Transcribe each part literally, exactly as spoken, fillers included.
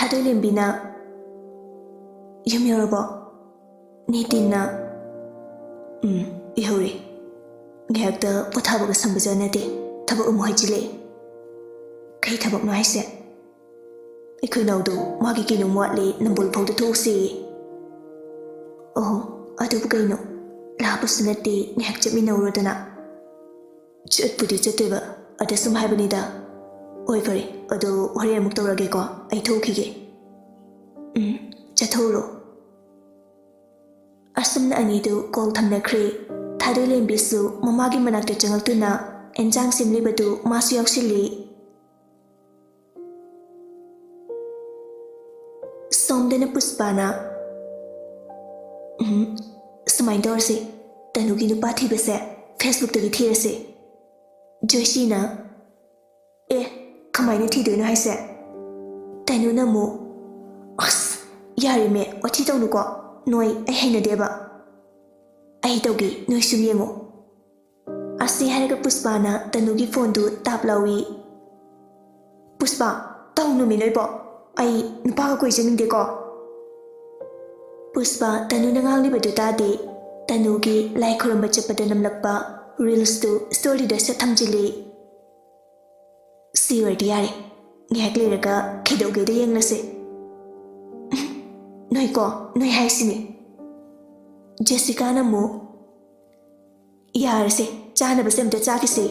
ꯊꯥꯗꯣꯏꯂꯦꯝꯕꯤꯅ, "ꯌꯨꯝ ꯌꯧꯔꯕꯣ?" ꯅꯤꯇꯤꯟꯅ, "ꯎꯝ, ꯌꯧꯔꯦ꯫ ꯉꯥꯏꯍꯥꯛꯇ ꯄꯣꯊꯥꯕꯒ ꯁꯪꯕꯖꯥꯠ ꯅꯠꯇꯦ꯫ ꯊꯕꯛ ꯑꯃꯨꯛ ꯍꯥꯏꯖꯤꯜꯂꯛꯑꯦ꯫" "ꯀꯩ ꯊꯕꯛꯅꯣ ꯍꯥꯏꯁꯦ?" "ꯑꯩꯈꯣꯏ ꯅꯥꯎꯗꯣ ꯃꯥꯒꯤ ꯀꯩꯅꯣꯝ ꯋꯥꯠꯂꯦ, ꯅꯝꯕꯣꯜ ꯐꯥꯎꯗ ꯊꯣꯛꯎꯁꯦꯌꯦ꯫" "ꯑꯣꯍꯣ, ꯑꯗꯨꯕꯨ ꯀꯩꯅꯣ? ꯂꯥꯞꯄꯁꯨ ꯅꯠꯇꯦ, ꯉꯥꯏꯍꯥꯛ ꯆꯠꯃꯤꯟꯅꯧꯔꯣꯗꯅ꯫" "ꯆꯠꯄꯨꯗꯤ ꯆꯠꯇꯣꯏꯕ, ꯑꯗ ꯁꯨꯝ ꯍꯥꯏꯕꯅꯤꯗ꯫" "ꯍꯣꯏ, ꯐꯔꯦ, ꯑꯗꯣ ꯍꯣꯔꯦꯟ ꯑꯃꯨꯛ ꯇꯧꯔꯒꯦꯀꯣ, ꯑꯩ ꯊꯣꯛꯈꯤꯒꯦ꯫" "ꯎꯝ, ꯆꯠꯊꯣꯛꯎꯔꯣ꯫" ꯑꯁꯨꯝꯅ ꯑꯅꯤꯗꯨ ꯀꯣꯜ ꯊꯝꯅꯈ꯭ꯔꯦ꯫ ꯊꯥꯗꯣꯏꯂꯦꯝꯕꯤꯁꯨ ꯃꯃꯥꯒꯤ ꯃꯅꯥꯛꯇ ꯆꯪꯂꯛꯇꯨꯅ ꯑꯦꯟꯖꯥꯡ ꯁꯦꯝꯂꯤꯕꯗꯨ ꯃꯥꯁꯨ ꯌꯥꯎꯁꯤꯜꯂꯤ꯫ ꯁꯣꯝꯗꯅ ꯄꯨꯁꯄꯥꯅ, "ꯎꯝ, ꯁꯨꯃꯥꯏꯅ ꯇꯧꯔꯁꯤ, ꯇꯅꯨꯒꯤ ꯅꯨꯄꯥ ꯊꯤꯕꯁꯦ Facebookꯇꯒꯤ ꯊꯤꯔꯁꯤ꯫" ꯖꯣꯏꯁꯤꯅ, "ꯑꯦ, ꯀꯃꯥꯏꯅ ꯊꯤꯗꯣꯏꯅꯣ ꯍꯥꯏꯁꯦ?" ꯇꯅꯨꯅ ꯑꯃꯨꯛ, "ꯑꯁ, ꯌꯥꯔꯦꯃꯦ, ꯋꯥꯊꯤ ꯇꯧꯅꯨꯀꯣ꯫ ꯅꯣꯏ, ꯑꯩ ꯍꯩꯅꯗꯦꯕ꯫ ꯑꯩ ꯇꯧꯒꯦ, ꯅꯣꯏ ꯁꯨꯝ ꯌꯦꯡꯉꯣ꯫" ꯑꯁꯤ ꯍꯥꯏꯔꯒ ꯄꯨꯁꯄꯥꯅ ꯇꯅꯨꯒꯤ ꯐꯣꯟꯗꯨ ꯇꯥꯞ ꯂꯥꯎꯏ꯫ "ꯄꯨꯁꯄꯥ, ꯇꯧꯅꯨꯃꯤ ꯅꯣꯏꯕꯣ꯫ ꯑꯩ ꯅꯨꯄꯥꯒ ꯀꯣꯏꯖꯅꯤꯡꯗꯦꯀꯣ꯫" ꯄꯨꯁꯄꯥ ꯇꯅꯨꯅ ꯉꯥꯡꯂꯤꯕꯗꯨ ꯇꯥꯗꯦ꯫ ꯇꯅꯨꯒꯤ ꯂꯥꯏ ꯈꯨꯔꯨꯝꯕ ꯆꯠꯄꯗ ꯅꯝꯂꯛꯄ ꯔꯤꯜꯁꯇꯨ ꯁ꯭ꯇꯣꯔꯤꯗ ꯁꯠ ꯊꯝꯖꯤꯜꯂꯤ꯫ "ꯁꯤ ꯑꯣꯏꯔꯗꯤ ꯌꯥꯔꯦ꯫ ꯉꯥꯏꯍꯥꯛ ꯂꯩꯔꯒ ꯀꯩꯗꯧꯒꯦꯗ ꯌꯦꯡꯂꯁꯦ꯫" "ꯅꯣꯏꯀꯣ, ꯅꯣꯏ ꯍꯥꯏꯁꯤꯅꯦ꯫" ꯖꯦꯁꯤꯀꯥꯅ ꯑꯃꯨꯛ, "ꯌꯥꯔꯁꯦ, ꯆꯥꯅꯕꯁꯦ ꯑꯝꯇ ꯆꯥꯈꯤꯁꯦ꯫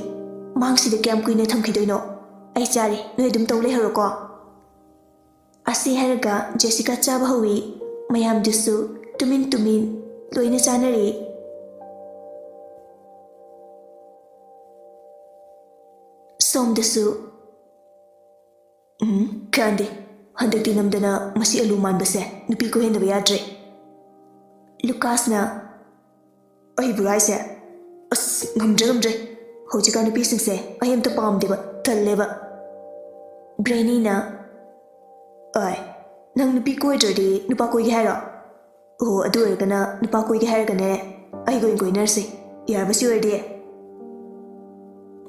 ꯃꯥꯡꯁꯤꯗ ꯀꯌꯥꯝ ꯀꯨꯏꯅ ꯊꯝꯈꯤꯗꯣꯏꯅꯣ? ꯑꯩ ꯆꯥꯔꯦ, ꯅꯣꯏ ꯑꯗꯨꯝ ꯇꯧ ꯂꯩꯍꯧꯔꯣꯀꯣ꯫" ꯑꯁꯤ ꯍꯥꯏꯔꯒ ꯖꯦꯁꯤꯀꯥ ꯆꯥꯕ ꯍꯧꯏ꯫ ꯃꯌꯥꯝꯗꯨꯁꯨ ꯇꯨꯃꯤꯟ ꯇꯨꯃꯤꯟ ꯂꯣꯏꯅ ꯆꯥꯅꯔꯛꯏ꯫ ꯁꯣꯝꯗꯁꯨ, "ꯎꯝ, ꯀꯥꯟꯗꯦ꯫ ꯍꯟꯗꯛꯇꯤ ꯅꯝꯗꯅ ꯃꯁꯤ ꯑꯂꯨ ꯃꯥꯟꯕꯁꯦ ꯅꯨꯄꯤ ꯀꯣꯏꯍꯟꯗꯕ ꯌꯥꯗ꯭ꯔꯦ꯫" ꯂꯨꯀꯥꯁꯅ, "ꯑꯩꯕꯨꯔꯣ ꯍꯥꯏꯁꯦ? ꯑꯁ, ꯉꯝꯗ꯭ꯔꯦ, ꯉꯝꯗ꯭ꯔꯦ꯫ ꯍꯧꯖꯤꯛꯀꯥꯟ ꯅꯨꯄꯤꯁꯤꯡꯁꯦ ꯑꯩ ꯑꯝꯇ ꯄꯥꯝꯗꯦꯕ, ꯇꯜꯂꯦꯕ꯫" ꯕ꯭ꯔꯦꯅꯤꯅ, "ꯑꯣꯏ, ꯅꯪ ꯅꯨꯄꯤ ꯀꯣꯏꯗ꯭ꯔꯗꯤ ꯅꯨꯄꯥ ꯀꯣꯏꯒꯦ ꯍꯥꯏꯔꯣ? ꯑꯣ, ꯑꯗꯨ ꯑꯣꯏꯔꯒꯅ ꯅꯨꯄꯥ ꯀꯣꯏꯒꯦ ꯍꯥꯏꯔꯒꯅꯦ, ꯑꯩꯒ ꯑꯣꯏꯅ ꯀꯣꯏꯅꯔꯁꯦ꯫ ꯌꯥꯔꯕ ꯁꯤ ꯑꯣꯏꯔꯗꯤ?"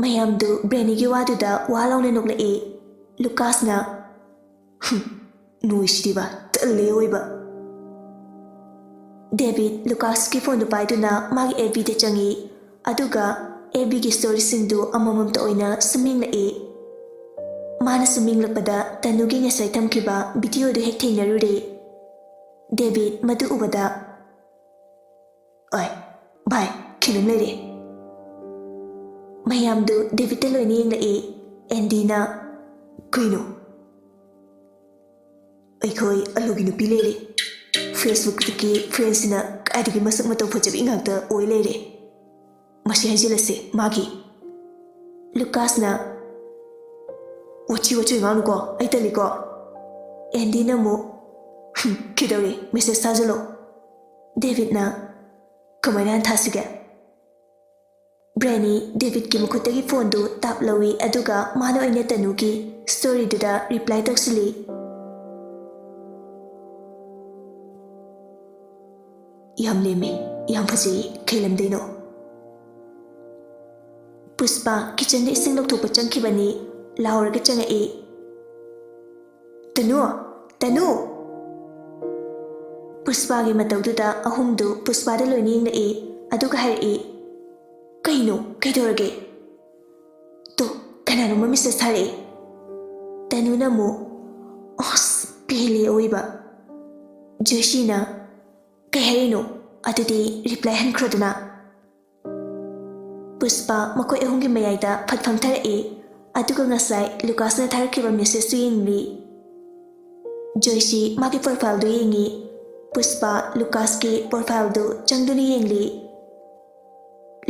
ꯃꯌꯥꯝꯗꯨ ꯕ꯭ꯔꯦꯅꯤꯒꯤ ꯋꯥꯗꯨꯗ ꯋꯥ ꯂꯥꯎꯅ ꯅꯣꯛꯂꯛꯏ꯫ ꯂꯨꯀꯥꯁꯅ, "ꯍꯨꯝ, ꯅꯣꯏꯁꯤꯗꯤꯕ, ꯇꯜꯂꯦ ꯑꯣꯏꯕ꯫ ꯗꯦꯕꯤꯠ ꯂꯨꯀꯥꯁꯀꯤ ꯐꯣꯟꯗꯨ ꯄꯥꯏꯗꯨꯅ ꯃꯥꯒꯤ ꯑꯦꯐ ꯕꯤꯗ ꯆꯪꯉꯤ, ꯑꯗꯨꯒ ꯑꯦꯐ ꯕꯤꯒꯤ ꯁ꯭ꯇꯣꯔꯤꯁꯤꯡꯗꯨ ꯑꯃꯃꯝꯇ ꯑꯣꯏꯅ ꯁꯨꯝ ꯌꯦꯡꯂꯛꯏ꯫ ꯃꯥꯅ ꯁꯨꯝ ꯌꯦꯡꯂꯛꯄꯗ ꯇꯅꯨꯒꯤ ꯉꯁꯥꯏ ꯊꯝꯈꯤꯕ ꯚꯤꯗꯤꯑꯣꯗꯨ ꯍꯦꯛ ꯊꯦꯡꯅꯔꯨꯔꯦ꯫ ꯗꯦꯕꯤꯠ ꯃꯗꯨ ꯎꯕꯗ, "ꯑꯣꯏ, ꯚꯥꯏ, ꯀꯩꯅꯣꯝ ꯂꯩꯔꯦ꯫" ꯃꯌꯥꯝꯗꯨ ꯗꯦꯕꯤꯠꯇ ꯂꯣꯏꯅ ꯌꯦꯡꯂꯛꯏ꯫ ꯑꯦꯟꯗꯤꯅ, "ꯀꯩꯅꯣ?" "ꯑꯩꯈꯣꯏ ꯑꯂꯨꯒꯤ ꯅꯨꯄꯤ ꯂꯩꯔꯦ꯫ ꯐꯦꯁꯕꯨꯛꯇꯒꯤ ꯐ꯭ꯔꯦꯟꯁꯤꯅ ꯀꯥꯏꯗꯒꯤ ꯃꯁꯛ ꯃꯇꯧ ꯐꯖꯕꯤ ꯉꯥꯛꯇ ꯑꯣꯏ ꯂꯩꯔꯦ꯫ ꯃꯁꯤ ꯍꯥꯏꯖꯤꯜꯂꯁꯦ ꯃꯥꯒꯤ꯫" ꯂꯨꯀꯥꯁꯅ, "ꯋꯥꯊꯤ ꯋꯥꯆꯣꯏ ꯉꯥꯡꯅꯨꯀꯣ, ꯑꯩ ꯇꯜꯂꯤꯀꯣ꯫" ꯑꯦꯟꯗꯤꯅ ꯑꯃꯨꯛ, "ꯍꯨꯝ, ꯀꯩꯗꯧꯔꯦ? ꯃꯦꯁꯦꯖ ꯊꯥꯖꯤꯜꯂꯣ꯫" ꯗꯦꯕꯤꯠꯅ, "ꯀꯃꯥꯏꯅ ꯊꯥꯁꯤꯒꯦ?" ꯕ꯭ꯔꯦꯅꯤ ꯗꯦꯕꯤꯠꯀꯤ ꯃꯈꯨꯠꯇꯒꯤ ꯐꯣꯟꯗꯨ ꯇꯥꯞ ꯂꯧꯏ, ꯑꯗꯨꯒ ꯃꯥꯅ ꯑꯣꯏꯅ ꯇꯅꯨꯒꯤ ꯁ꯭ꯇꯣꯔꯤꯗꯨꯗ ꯔꯤꯄ꯭ꯂꯥꯏ ꯇꯧꯁꯤꯜꯂꯤ꯫ "ꯌꯥꯝ ꯂꯦꯝꯃꯤ, ꯌꯥꯝ ꯐꯖꯩ, ꯀꯩ ꯂꯝꯗꯩꯅꯣ?" ꯄꯨꯁꯄꯥ ꯀꯤꯆꯟꯗ ꯏꯁꯤꯡ ꯂꯧꯊꯣꯛꯄ ꯆꯪꯈꯤꯕꯅꯤ, ꯂꯥꯎꯔꯒ ꯆꯪꯉꯛꯏ꯫ "ꯇꯅꯨ! ꯇꯅꯨ!" ꯄꯨꯁꯄꯥꯒꯤ ꯃꯇꯧꯗꯨꯗ ꯑꯍꯨꯝꯗꯨ ꯄꯨꯁꯄꯥꯗ ꯂꯣꯏꯅ ꯌꯦꯡꯂꯛꯏ, ꯑꯗꯨꯒ ꯍꯥꯏꯔꯛꯏ, "ꯀꯩꯅꯣ? ꯀꯩꯗꯧꯔꯒꯦ?" "ꯇꯣ, ꯀꯅꯥꯅꯣꯝꯃ ꯃꯦꯁꯦꯖ ꯊꯥꯔꯛꯑꯦ꯫" ꯇꯅꯨꯅ ꯑꯃꯨꯛ, "ꯑꯁ, ꯄꯦꯜꯂꯦ ꯑꯑꯣꯏꯕ꯫" ꯖꯣꯏꯁꯤꯅ, "ꯀꯩ ꯍꯥꯏꯔꯤꯅꯣ? ꯑꯗꯨꯗꯤ ꯔꯤꯄ꯭ꯂꯥꯏ ꯍꯟꯈ꯭ꯔꯣꯗꯅ꯫" ꯄꯨꯁꯄꯥ ꯃꯈꯣꯏ ꯑꯍꯨꯝꯒꯤ ꯃꯌꯥꯏꯗ ꯐꯠ ꯐꯝꯊꯔꯛꯏ, ꯑꯗꯨꯒ ꯉꯁꯥꯏ ꯂꯨꯀꯥꯁꯅ ꯊꯥꯔꯛꯈꯤꯕ ꯃꯦꯁꯦꯖꯇꯨ ꯌꯦꯡꯂꯤ꯫ ꯖꯣꯏꯁꯤ ꯃꯥꯒꯤ ꯄ꯭ꯔꯣꯐꯥꯏꯜꯗꯨ ꯌꯦꯡꯉꯤ꯫ ꯄꯨꯁꯄꯥ ꯂꯨꯀꯥꯁꯀꯤ ꯄ꯭ꯔꯣꯐꯥꯏꯜꯗꯨ ꯆꯪꯗꯨꯅ ꯌꯦꯡꯂꯤ꯫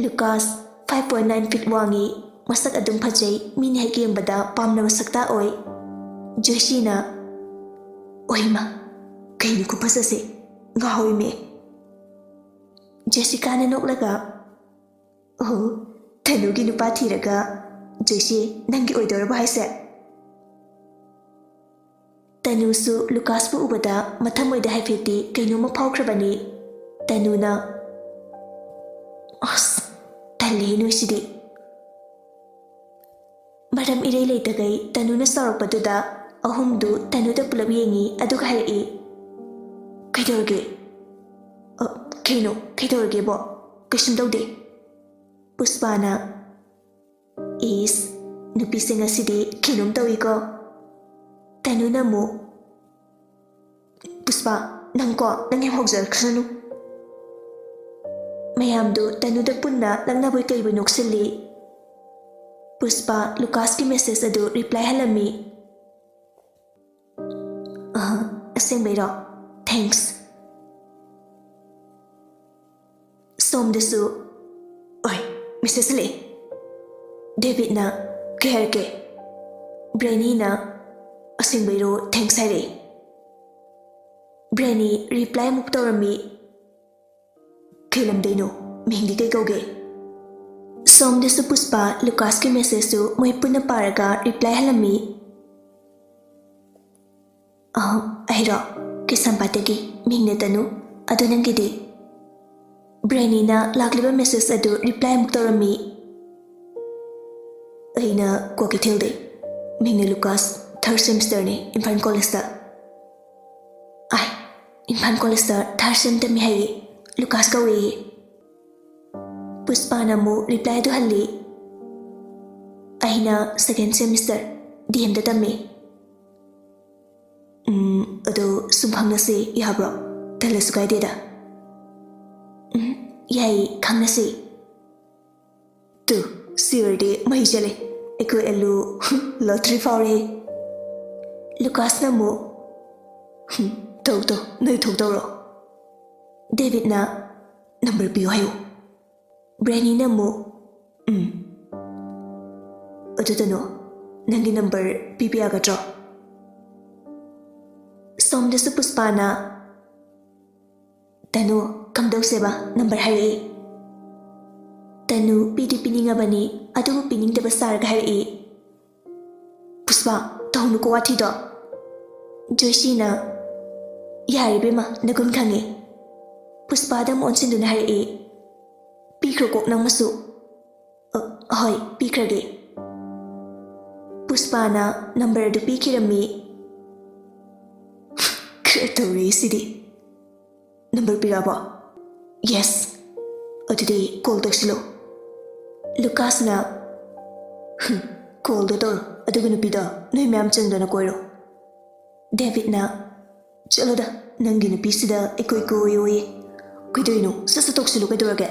ꯂꯨꯀꯥꯁ five point nine feet ꯋꯥꯡꯉꯤ, ꯃꯁꯛ ꯑꯗꯨꯝ ꯐꯖꯩ, ꯃꯤꯅ ꯍꯦꯛ ꯌꯦꯡꯕꯗ ꯄꯥꯝꯅꯕ ꯁꯛꯇꯥꯛ ꯑꯣꯏ꯫ ꯖꯣꯏꯁꯤꯅ, "ꯑꯣꯏꯃ, ꯀꯩꯅꯣ ꯈꯨꯐꯖꯁꯦ, ꯉꯥꯎꯏꯃꯦ꯫" ꯖꯦꯁꯤꯀꯥꯅ ꯅꯣꯛꯂꯒ, "ꯑꯣ, ꯇꯅꯨꯒꯤ ꯅꯨꯄꯥ ꯊꯤꯔꯒ ꯖꯣꯏꯁꯤ ꯅꯪꯒꯤ ꯑꯣꯏꯗꯧꯔꯕ ꯍꯥꯏꯁꯦ?" ꯇꯅꯨꯁꯨ ꯂꯨꯀꯥꯁꯄꯨ ꯎꯕꯗ ꯃꯊꯃꯣꯏꯗ ꯍꯥꯏꯐꯦꯠꯇꯤ ꯀꯩꯅꯣꯝꯃ ꯐꯥꯎꯈ꯭ꯔꯕꯅꯤ꯫ ꯇꯅꯨꯅ, "ꯑꯁ, ꯇꯜꯂꯦ ꯅꯣꯏꯁꯤꯗꯤ꯫" ꯃꯔꯝ ꯏꯔꯩ ꯂꯩꯇꯈꯩ ꯇꯅꯨꯅ ꯁꯥꯎꯔꯛꯄꯗꯨꯗ ꯑꯍꯨꯝꯗꯨ ꯇꯅꯨꯗ ꯄꯨꯂꯞ ꯌꯦꯡꯉꯤ, ꯑꯗꯨꯒ ꯍꯥꯏꯔꯛꯏ, "ꯀꯩꯗꯧꯔꯒꯦ? ꯑ, ꯀꯩꯅꯣ? ꯀꯩꯗꯧꯔꯒꯦꯕꯣ?" "ꯀꯩꯁꯨꯝ ꯇꯧꯗꯦ꯫" ꯄꯨꯁꯄꯥꯅ, "ꯏꯁ, ꯅꯨꯄꯤꯁꯦ ꯉꯁꯤꯗꯤ ꯀꯩꯅꯣꯝ ꯇꯧꯏꯀꯣ꯫" ꯇꯅꯨꯅ ꯑꯃꯨꯛ, "ꯄꯨꯁꯄꯥ, ꯅꯪꯀꯣ, ꯅꯪ ꯌꯥꯝ ꯍꯧꯖꯔꯛꯁꯅꯨ꯫" ꯃꯌꯥꯝꯗꯨ ꯇꯅꯨꯗ ꯄꯨꯟꯅ ꯂꯛꯅꯕꯣꯏ ꯀꯩꯕꯣꯏ ꯅꯣꯛꯁꯤꯜꯂꯤ꯫ ꯄꯨꯁꯄꯥ ꯂꯨꯀꯥꯁꯀꯤ ꯃꯦꯁꯦꯖ ꯑꯗꯨ ꯔꯤꯄ꯭ꯂꯥꯏ ꯍꯜꯂꯝꯃꯤ꯫ "ꯑꯍ, ꯑꯁꯦꯡꯕꯩꯔꯣ? ꯊꯦꯡꯛꯁ꯫" ꯁꯣꯝꯗꯁꯨ, ꯑꯣꯏ, ꯃꯦꯁꯦꯖ ꯍꯜꯂꯛꯑꯦ꯫ ꯗꯦꯕꯤꯠꯅ, "ꯀꯩ ꯍꯥꯏꯔꯛꯀꯦ?" ꯕ꯭ꯔꯦꯅꯤꯅ, "ꯑꯁꯦꯡꯕꯩꯔꯣ? ꯊꯦꯡꯛꯁ ꯍꯥꯏꯔꯛꯑꯦ꯫" ꯕ꯭ꯔꯦꯅꯤ ꯔꯤꯄ꯭ꯂꯥꯏ ꯑꯃꯨꯛ ꯇꯧꯔꯝꯃꯤ꯫ "ꯀꯩ ꯂꯝꯗꯩꯅꯣ? ꯃꯤꯡꯗꯤ ꯀꯩ ꯀꯧꯒꯦ?" ꯁꯣꯝꯗꯁꯨ ꯄꯨꯁꯄꯥ ꯂꯨꯀꯥꯁꯀꯤ ꯃꯦꯁꯦꯖꯇꯨ ꯃꯣꯏ ꯄꯨꯟꯅ ꯄꯥꯔꯒ ꯔꯤꯄ꯭ꯂꯥꯏ ꯍꯜꯂꯝꯃꯤ꯫ "ꯑꯍ, ꯑꯩꯔꯣ? ꯀꯩꯁꯥꯝꯄꯥꯠꯇꯒꯤ, ꯃꯤꯡꯅ ꯇꯅꯨ꯫ ꯑꯗꯣ ꯅꯪꯒꯤꯗꯤ?" ꯕ꯭ꯔꯦꯅꯤꯅ ꯂꯥꯛꯂꯤꯕ ꯃꯦꯁꯦꯖ ꯑꯗꯨ ꯔꯤꯄ꯭ꯂꯥꯏ ꯑꯃꯨꯛ ꯇꯧꯔꯝꯃꯤ꯫ "ꯑꯩꯅ ꯀ꯭ꯋꯥꯀꯩꯊꯦꯜꯗꯩ, ꯃꯤꯡꯅ ꯂꯨꯀꯥꯁ, ꯊꯥꯔꯠ ꯁꯦꯃꯤꯁꯇꯔꯅꯦ ꯏꯝꯐꯥꯜ ꯀꯣꯂꯦꯖꯇ꯫" "ꯑꯥꯏ, ꯏꯝꯐꯥꯜ ꯀꯣꯂꯦꯖꯇ ꯊꯥꯔꯠ ꯁꯦꯝ ꯇꯝꯃꯤ ꯍꯥꯏꯌꯦ, ꯂꯨꯀꯥꯁ ꯀꯧꯋꯦꯌꯦ꯫" ꯄꯨꯁꯄꯥꯅ ꯑꯃꯨꯛ ꯔꯤꯄ꯭ꯂꯥꯏ ꯑꯗꯨ ꯍꯜꯂꯤ꯫ "ꯑꯩꯅ ꯁꯦꯀꯦꯟ ꯁꯦꯃꯤꯁꯇꯔ, ꯗꯤ ꯑꯦꯝꯗ ꯇꯝꯃꯤ꯫" "ꯎꯝ, ꯑꯗꯣ ꯁꯨꯝ ꯈꯪꯅꯁꯤ ꯌꯥꯕ꯭ꯔꯣ? ꯇꯜꯂꯁꯨ ꯀꯥꯏꯗꯦꯗ꯫" "ꯎꯝ, ꯌꯥꯏꯌꯦ, ꯈꯪꯅꯁꯤ꯫" "ꯇꯨ, ꯁꯤ ꯑꯣꯏꯔꯗꯤ ꯃꯩ ꯆꯠꯂꯦ꯫ ꯑꯩꯈꯣꯏ ꯑꯂꯨ ꯂꯣꯇ꯭ꯔꯤ ꯐꯥꯎꯔꯦ꯫" ꯂꯨꯀꯥꯁꯅ ꯑꯃꯨꯛ, "ꯍꯨꯝ, ꯇꯧ ꯇꯧ, ꯅꯣꯏ ꯊꯣꯛ ꯇꯧꯔꯣ꯫" ꯗꯦꯕꯤꯠꯅ, "ꯅꯝꯕꯔ ꯄꯤꯌꯨ ꯍꯥꯏꯌꯨ꯫" ꯕ꯭ꯔꯦꯅꯤꯅ ꯑꯃꯨꯛ, "ꯎꯝ꯫ ꯑꯗꯨꯗꯅꯣ, ꯅꯪꯒꯤ ꯅꯝꯕꯔ ꯄꯤꯕ ꯌꯥꯒꯗ꯭ꯔꯣ?" ꯁꯣꯝꯗꯁꯨ ꯄꯨꯁꯄꯥꯅ, "ꯇꯅꯨ, ꯀꯝꯗꯧꯁꯦꯕ? ꯅꯝꯕꯔ ꯍꯥꯏꯔꯛꯏ꯫" ꯇꯅꯨ ꯄꯤꯗꯤ ꯄꯤꯅꯤꯡꯉꯕꯅꯤ, ꯑꯗꯨꯕꯨ ꯄꯤꯅꯤꯡꯗꯕ ꯁꯥꯔꯒ ꯍꯥꯏꯔꯛꯏ꯫ "ꯄꯨꯁꯄꯥ, ꯇꯧꯅꯨꯀꯣ ꯋꯥꯊꯤꯗꯣ꯫" ꯖꯣꯏꯁꯤꯅ, "ꯌꯥꯔꯦ ꯏꯕꯦꯝꯃ, ꯅꯒꯨꯟ ꯈꯪꯉꯦ꯫" ꯄꯨꯁꯄꯥꯗ ꯑꯃꯨꯛ ꯑꯣꯟꯁꯤꯟꯗꯨꯅ ꯍꯥꯏꯔꯛꯏ, "ꯄꯤꯈ꯭ꯔꯣ ꯀꯣꯛ ꯅꯪꯃꯁꯨ꯫" "ꯑ, ꯍꯣꯏ, ꯄꯤꯈ꯭ꯔꯒꯦ꯫" ꯄꯨꯁ- ꯄꯨꯁꯄꯥꯅ ꯅꯝꯕꯔ ꯑꯗꯨ ꯄꯤꯈꯤꯔꯝꯃꯤ꯫ ꯈꯔ ꯇꯧꯔꯦ ꯁꯤꯗꯤ꯫ ꯅꯝꯕꯔ ꯄꯤꯔꯛꯑꯕꯣ? ꯌꯦꯁ꯫ ꯑꯗꯨꯗꯤ ꯀꯣꯜ ꯇꯧꯁꯤꯜꯂꯣ꯫ ꯂꯨꯀꯥꯁꯅ, "ꯍꯨꯝ, ꯀꯣꯜꯗꯣ ꯇꯧꯔꯣ, ꯑꯗꯨꯒ ꯅꯨꯄꯤꯗꯣ ꯅꯣꯏ ꯃꯌꯥꯝ ꯆꯪꯗꯅ ꯀꯣꯏꯔꯣ꯫" ꯗꯦꯕꯤꯠꯅ, "ꯆꯠꯂꯣꯗ, ꯅꯪꯒꯤ ꯅꯨꯄꯤꯁꯤꯗ ꯑꯩꯈꯣꯏ ꯀꯣꯏ ꯑꯣꯏꯌꯦ꯫ ꯀꯩꯗꯧꯔꯤꯅꯣ? ꯁꯠ ꯁꯠ ꯇꯧꯁꯤꯜꯂꯨ, ꯀꯩꯗꯧꯔꯒꯦ?"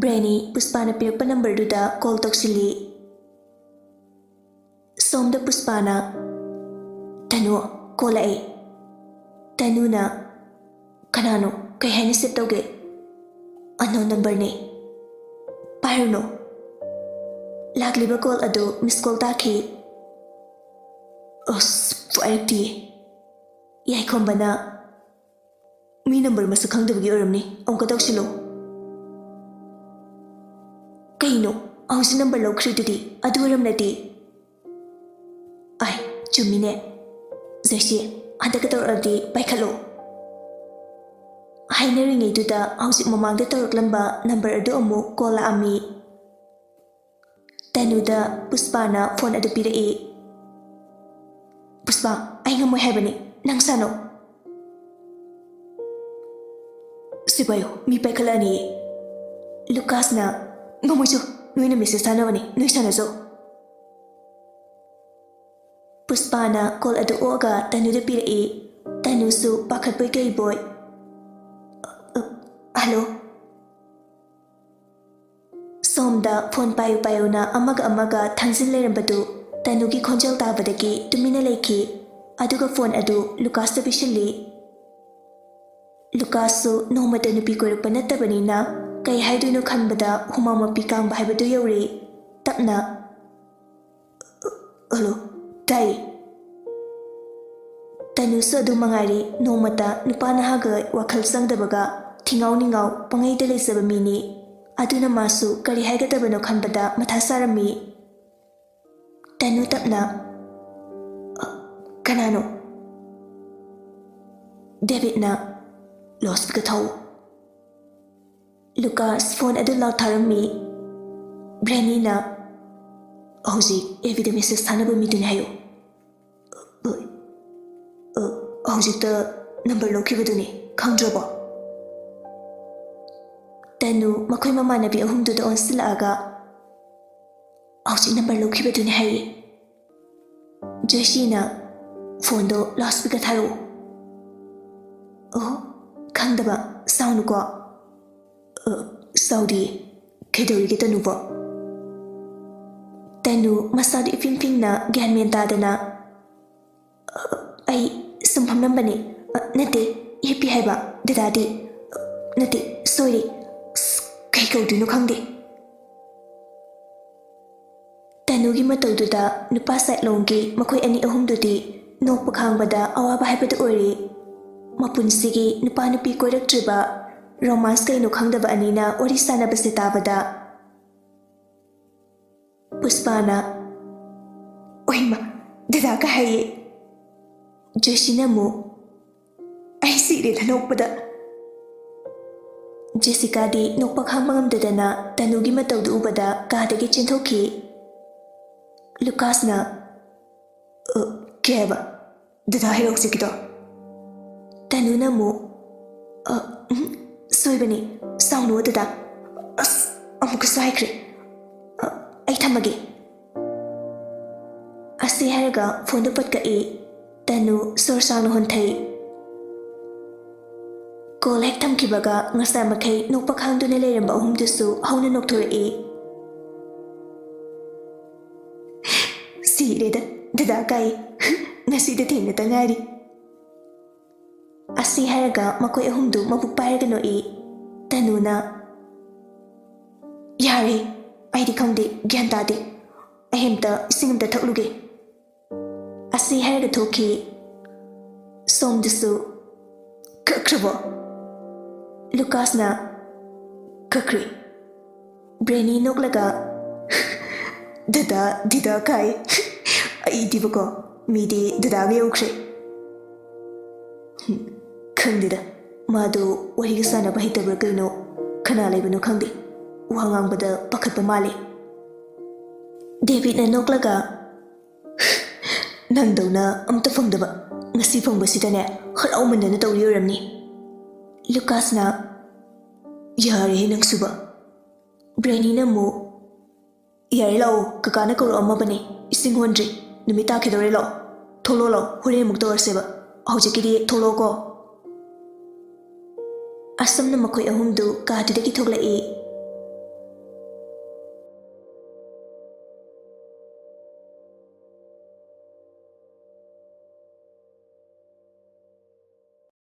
ꯕ꯭ꯔꯦꯅꯤ ꯄꯨꯁꯄꯥꯅ ꯄꯤꯔꯛꯄ ꯅꯝꯕꯔꯗꯨꯗ ꯀꯣꯜ ꯇꯧꯁꯤꯜꯂꯤ꯫ ꯁꯣꯝꯗ ꯄꯨꯁꯄꯥꯅ, "ꯇꯅꯨ, ꯀꯣꯜ ꯂꯥꯛꯑꯦ꯫" ꯇꯅꯨꯅ, "ꯀꯅꯥꯅꯣ? ꯀꯩ ꯍꯥꯏꯅ ꯁꯦꯚ ꯇꯧꯒꯦ?" "ꯑꯟꯅꯣꯟ ꯅꯝꯕꯔꯅꯦ꯫ ꯄꯥꯏꯔꯨꯅꯨ꯫" ꯂꯥꯛꯂꯤꯕ ꯀꯣꯜ ꯑꯗꯨ ꯃꯤꯁ ꯀꯣꯜ ꯇꯥꯈꯤ꯫ ꯑꯁ, ꯄꯥꯏꯔꯛꯇꯤꯌꯦ꯫ ꯌꯥꯏꯈꯣꯝꯕꯅ, "ꯃꯤ ꯅꯝꯕꯔ ꯃꯁꯛ ꯈꯪꯗꯕꯒꯤ ꯑꯣꯏꯔꯝꯅꯤ, ꯑꯃꯨꯛꯀ ꯇꯧꯁꯤꯜꯂꯣ꯫" "ꯀꯩꯅꯣ? ꯍꯧꯖꯤꯛ ꯅꯝꯕꯔ ꯂꯧꯈ꯭ꯔꯤꯗꯨꯗꯤ? ꯑꯗꯨ ꯑꯣꯏꯔꯝꯂꯗꯤ꯫" "ꯑꯥꯏ, ꯆꯨꯝꯃꯤꯅꯦ꯫ ꯖꯩꯁꯤ, ꯍꯟꯗꯛꯀ ꯇꯧꯔꯛꯑꯗꯤ ꯄꯥꯏꯈꯠꯂꯣ꯫" ꯍꯥꯏꯅꯔꯤꯉꯩꯗꯨꯗ ꯍꯧꯖꯤꯛ ꯃꯃꯥꯡꯗ ꯇꯧꯔꯛꯂꯝꯕ ꯅꯝꯕꯔ ꯑꯗꯨ ꯑꯃꯨꯛ ꯀꯣꯜ ꯂꯥꯛꯑꯝꯃꯤ꯫ ꯇꯅꯨꯗ ꯄꯨꯁꯄꯥꯅ ꯐꯣꯟ ꯑꯗꯨ ꯄꯤꯔꯛꯏ꯫ "ꯄꯨꯁꯄꯥ, ꯑꯩ ꯉꯝꯃꯣꯏ ꯍꯥꯏꯕꯅꯤ, ꯅꯪ ꯁꯥꯟꯅꯧ꯫" "ꯁꯤ ꯄꯥꯏꯌꯨ, ꯃꯤ ꯄꯥꯏꯈꯠꯂꯛꯑꯅꯤꯌꯦ꯫" ꯂꯨꯀꯥꯁꯅ, "ꯉꯝꯃꯣꯏꯁꯨ, ꯅꯣꯏꯅ ꯃꯦꯁꯦꯖ ꯊꯥꯅꯕꯅꯤ, ꯅꯣꯏ ꯁꯥꯟꯅꯖꯧ꯫" ꯄꯨꯁꯄꯥꯅ ꯀꯣꯜ ꯑꯗꯨ ꯑꯣꯛꯑꯒ ꯇꯅꯨꯗ ꯄꯤꯔꯛꯏ꯫ ꯇꯅꯨꯁꯨ ꯄꯥꯈꯠꯄꯣꯏ ꯀꯩꯕꯣꯏ, "ꯍꯜꯂꯣ?" ꯁꯣꯝꯗ ꯐꯣꯟ ꯄꯥꯏꯌꯨ ꯄꯥꯏꯌꯨꯅ ꯑꯃꯒ ꯑꯃꯒ ꯊꯥꯡꯖꯤꯟ ꯂꯩꯔꯝꯕꯗꯨ ꯇꯅꯨꯒꯤ ꯈꯣꯟꯖꯦꯜ ꯇꯥꯕꯗꯒꯤ ꯇꯨꯃꯤꯟꯅ ꯂꯩꯈꯤ꯫ ꯑꯗꯨꯒ ꯐꯣꯟ ꯑꯗꯨ ꯂꯨꯀꯥꯁꯇ ꯄꯤꯁꯤꯜꯂꯤ꯫ ꯂꯨꯀꯥꯁꯁꯨ ꯅꯣꯡꯃꯇ ꯅꯨꯄꯤ ꯀꯣꯏꯔꯛꯄ ꯅꯠꯇꯕꯅꯤꯅ ꯀꯩ ꯍꯥꯏꯗꯣꯏꯅꯣ ꯈꯟꯕꯗ ꯍꯨꯃꯥꯡ ꯃꯄꯤ ꯀꯥꯡꯕ ꯍꯥꯏꯕꯗꯨ ꯌꯧꯔꯦ꯫ ꯇꯞꯅ, "ꯍꯜꯂꯣ, ꯇꯥꯏ꯫" ꯇꯅꯨꯁꯨ ꯑꯗꯨ ꯃꯉꯥꯏꯔꯤ, ꯅꯣꯡꯃꯇ ꯅꯨꯄꯥ ꯅꯍꯥꯒ ꯋꯥꯈꯜ ꯆꯪꯗꯕꯒ ꯊꯤꯉꯥꯎ ꯅꯤꯉꯥꯎ ꯄꯪꯉꯩꯗ ꯂꯩꯖꯕ ꯃꯤꯅꯤ꯫ ꯑꯗꯨꯅ ꯃꯥꯁꯨ ꯀꯔꯤ ꯍꯥꯏꯒꯗꯕꯅꯣ ꯈꯟꯕꯗ ꯃꯊꯥ ꯁꯥꯔꯝꯃꯤ꯫ ꯇꯅꯨ ꯇꯞꯅ, "ꯀꯅꯥꯅꯣ?" ꯗꯦꯕꯤꯠꯅ, "ꯂꯥꯎꯠ ꯁ꯭ꯄꯤꯀꯔ ꯊꯥꯎ꯫" ꯂꯨꯀꯥꯁ ꯐꯣꯟ ꯑꯗꯨ ꯂꯥꯎꯠ ꯊꯥꯔꯝꯃꯤ꯫ ꯕ꯭ꯔꯦꯅꯤꯅ, ꯍꯧꯖꯤꯛ ꯑꯦꯐ ꯕꯤꯗ ꯃꯦꯁꯦꯖ ꯊꯥꯅꯕ ꯃꯤꯗꯨꯅꯤ ꯍꯥꯏꯌꯨ꯫ ꯑ, ꯑ, ꯍꯧꯖꯤꯛꯇ ꯅꯝꯕꯔ ꯂꯧꯈꯤꯕꯗꯨꯅꯤ, ꯈꯪꯗ꯭ꯔꯕꯣ? ꯇꯅꯨ ꯃꯈꯣꯏ ꯃꯃꯥꯟꯅꯕꯤ ꯑꯍꯨꯝꯗꯨꯗ ꯑꯣꯟꯁꯤꯜꯂꯛꯑꯒ, "ꯍꯧꯖꯤꯛ ꯅꯝꯕꯔ ꯂꯧꯈꯤꯕꯗꯨꯅꯤ ꯍꯥꯏꯌꯦ꯫" ꯖꯣꯏꯁꯤꯅ ꯐꯣꯟꯗꯣ ꯂꯥꯎꯠ ꯁ꯭ꯄꯤꯀꯔ ꯊꯥꯔꯛꯑꯣ꯫ "ꯑꯣ, ꯈꯪꯗꯕ, ꯁꯥꯎꯅꯨꯀꯣ꯫" "ꯑ, ꯁꯥꯎꯗꯤ, ꯀꯩꯗꯧꯔꯤꯒꯦ ꯇꯅꯨꯕꯣ?" ꯇꯅꯨ ꯃꯁꯥꯗꯨ ꯏꯐꯤꯡ ꯐꯤꯡꯅ ꯒ꯭ꯌꯥꯟ ꯃꯦꯟ ꯇꯥꯗꯅ, "ꯑ, ꯑꯩ ꯁꯨꯝ ꯐꯝꯂꯝꯕꯅꯦ꯫ ꯑ, ꯅꯠꯇꯦ, ꯍꯤꯞꯄꯤ ꯍꯥꯏꯕ, ꯗꯗꯥꯗꯤ꯫ ꯑ, ꯅꯠꯇꯦ, ꯁꯣꯏꯔꯦ꯫ ꯑꯁ, ꯀꯩ ꯀꯧꯗꯣꯏꯅꯣ ꯈꯪꯗꯦ꯫" ꯇꯅꯨꯒꯤ ꯃꯇꯧꯗꯨꯗ ꯅꯨꯄꯥ ꯁꯥꯏꯠꯂꯣꯝꯒꯤ ꯃꯈꯣꯏ ꯑꯅꯤ ꯑꯍꯨꯝꯗꯨꯗꯤ ꯅꯣꯛꯄ ꯈꯥꯡꯕꯗ ꯑꯋꯥꯕ ꯍꯥꯏꯕꯗꯨ ꯑꯣꯏꯔꯦ꯫ ꯃꯄꯨꯟꯁꯤꯒꯤ ꯅꯨꯄꯥ ꯅꯨꯄꯤ ꯀꯣꯏꯔꯛꯇ꯭ꯔꯤꯕ, ꯔꯣꯃꯥꯟꯁ ꯀꯩꯅꯣ ꯈꯪꯗꯕ ꯑꯅꯤꯅ ꯋꯥꯔꯤ ꯁꯥꯟꯅꯕꯁꯦ ꯇꯥꯕꯗ ꯄꯨꯁꯄꯥꯅ, "ꯑꯣꯏꯃ, ꯗꯗꯥꯒ ꯍꯥꯏꯌꯦ꯫" ꯖꯣꯏꯁꯤꯅ ꯑꯃꯨꯛ, "ꯑꯩ ꯁꯤꯔꯦꯗ ꯅꯣꯛꯄꯗ꯫" ꯖꯦꯁꯤꯀꯥꯗꯤ ꯅꯣꯛꯄ ꯈꯥꯡꯕ ꯉꯝꯗꯗꯅ ꯇꯅꯨꯒꯤ ꯃꯇꯧꯗꯨ ꯎꯕꯗ ꯀꯥꯗꯒꯤ ꯆꯦꯟꯊꯣꯛꯈꯤ꯫ ꯂꯨꯀꯥꯁꯅ, "ꯑ, ꯀꯩ ꯍꯥꯏꯕ? ꯗꯗꯥ ꯍꯥꯏꯔꯣ ꯍꯧꯖꯤꯛꯀꯤꯗꯣ?" ꯇꯅꯨꯅ ꯑꯃꯨꯛ, "ꯑ, ꯎꯝ, ꯁꯣꯏꯕꯅꯤ, ꯁꯥꯎꯅꯨ ꯗꯗꯥ꯫ ꯑꯁ, ꯑꯃꯨꯛꯀꯁꯨ ꯍꯥꯏꯈ꯭ꯔꯦ꯫ ꯑ, ꯑꯩ ꯊꯝꯃꯒꯦ꯫" ꯑꯁꯤ ꯍꯥꯏꯔꯒ ꯐꯣꯟꯗꯨ ꯄꯠ ꯀꯛꯏ꯫ ꯇꯅꯨ ꯁꯣꯔ ꯁꯥꯡꯅ ꯍꯣꯟꯊꯩ꯫ ꯀꯣꯜ ꯍꯦꯛ ꯊꯝꯈꯤꯕꯒ ꯉꯁꯥꯏ ꯃꯈꯩ ꯅꯣꯛꯄ ꯈꯥꯡꯗꯨꯅ ꯂꯩꯔꯝꯕ ꯑꯍꯨꯝꯗꯨꯁꯨ ꯍꯧꯅ ꯅꯣꯛꯊꯣꯔꯛꯏ꯫ "ꯁꯤꯔꯦꯗ, ꯗꯗꯥ ꯀꯥꯏ꯫ ꯉꯁꯤꯗ ꯊꯦꯡꯅꯇ ꯉꯥꯏꯔꯤ꯫" ꯑꯁꯤ ꯍꯥꯏꯔꯒ ꯃꯈꯣꯏ ꯑꯍꯨꯝꯗꯨ ꯃꯕꯨꯛ ꯄꯥꯏꯔꯒ ꯅꯣꯛꯏ꯫ ꯇꯅꯨꯅ, "ꯌꯥꯔꯦ, ꯑꯩꯗꯤ ꯈꯪꯗꯦ, ꯒ꯭ꯌꯥꯟ ꯇꯥꯗꯦ꯫ ꯑꯩ ꯑꯝꯇ ꯏꯁꯤꯡ ꯑꯝꯇ ꯊꯛꯂꯨꯒꯦ꯫" ꯑꯁꯤ ꯍꯥꯏꯔꯒ ꯊꯣꯛꯈꯤ꯫ ꯁꯣꯝꯗꯁꯨ, "ꯀꯛꯈ꯭ꯔꯕꯣ?" ꯂꯨꯀꯥꯁꯅ, "ꯀꯛꯈ꯭ꯔꯦ꯫" ꯕ꯭ꯔꯦꯅꯤ ꯅꯣꯛꯂꯒ, "ꯗꯗꯥ, ꯗꯤꯗꯥ ꯀꯥꯏ꯫ ꯑꯩꯗꯤꯕꯀꯣ, ꯃꯤꯗꯤ ꯗꯗꯥꯒ ꯌꯧꯈ꯭ꯔꯦ꯫" ꯍꯨꯝ, ꯈꯪꯗꯦꯗ, ꯃꯥꯗꯣ ꯋꯥꯔꯤꯒ ꯁꯥꯟꯅꯕ ꯍꯩꯇꯕ꯭ꯔꯥ ꯀꯩꯅꯣ, ꯈꯅꯥ ꯂꯩꯕꯅꯣ ꯈꯪꯗꯦ, ꯋꯥ ꯉꯥꯡꯕꯗ ꯄꯥꯈꯠꯄ ꯃꯥꯜꯂꯦ꯫ ꯗꯦꯕꯤꯠꯅ ꯅꯣꯛꯂꯒ, "ꯅꯪꯗꯧꯅ ꯑꯝꯇ ꯐꯪꯗꯕ, ꯉꯁꯤ ꯐꯪꯕꯁꯤꯗꯅꯦ ꯍꯔꯥꯎꯃꯟꯗꯅ ꯇꯧꯔꯤ ꯑꯣꯏꯔꯝꯅꯤ꯫" ꯂꯨꯀꯥꯁꯅ, "ꯌꯥꯔꯦꯍꯦ ꯅꯪꯁꯨꯕ꯫" ꯕ꯭ꯔꯦꯅꯤꯅ ꯑꯃꯨꯛ, "ꯌꯥꯔꯦ ꯂꯥꯛꯑꯣ, ꯀꯀꯥꯅ ꯀꯧꯔꯛꯑꯝꯃꯕꯅꯦ, ꯏꯁꯤꯡ ꯍꯣꯟꯗ꯭ꯔꯤ, ꯅꯨꯃꯤꯠ ꯇꯥꯈꯤꯗꯧꯔꯦ, ꯂꯥꯛꯑꯣ, ꯊꯣꯛꯂꯛꯑꯣ, ꯂꯥꯛꯑꯣ, ꯍꯣꯔꯦꯟ ꯑꯃꯨꯛ ꯇꯧꯔꯁꯦꯕ, ꯍꯧꯖꯤꯛꯀꯤꯗꯤ ꯊꯣꯛꯂꯛꯑꯣꯀꯣ꯫" ꯑꯁꯨꯝꯅ ꯃꯈꯣꯏ ꯑꯍꯨꯝꯗꯨ ꯀꯥꯗꯨꯗꯒꯤ ꯊꯣꯛꯂꯛꯏ꯫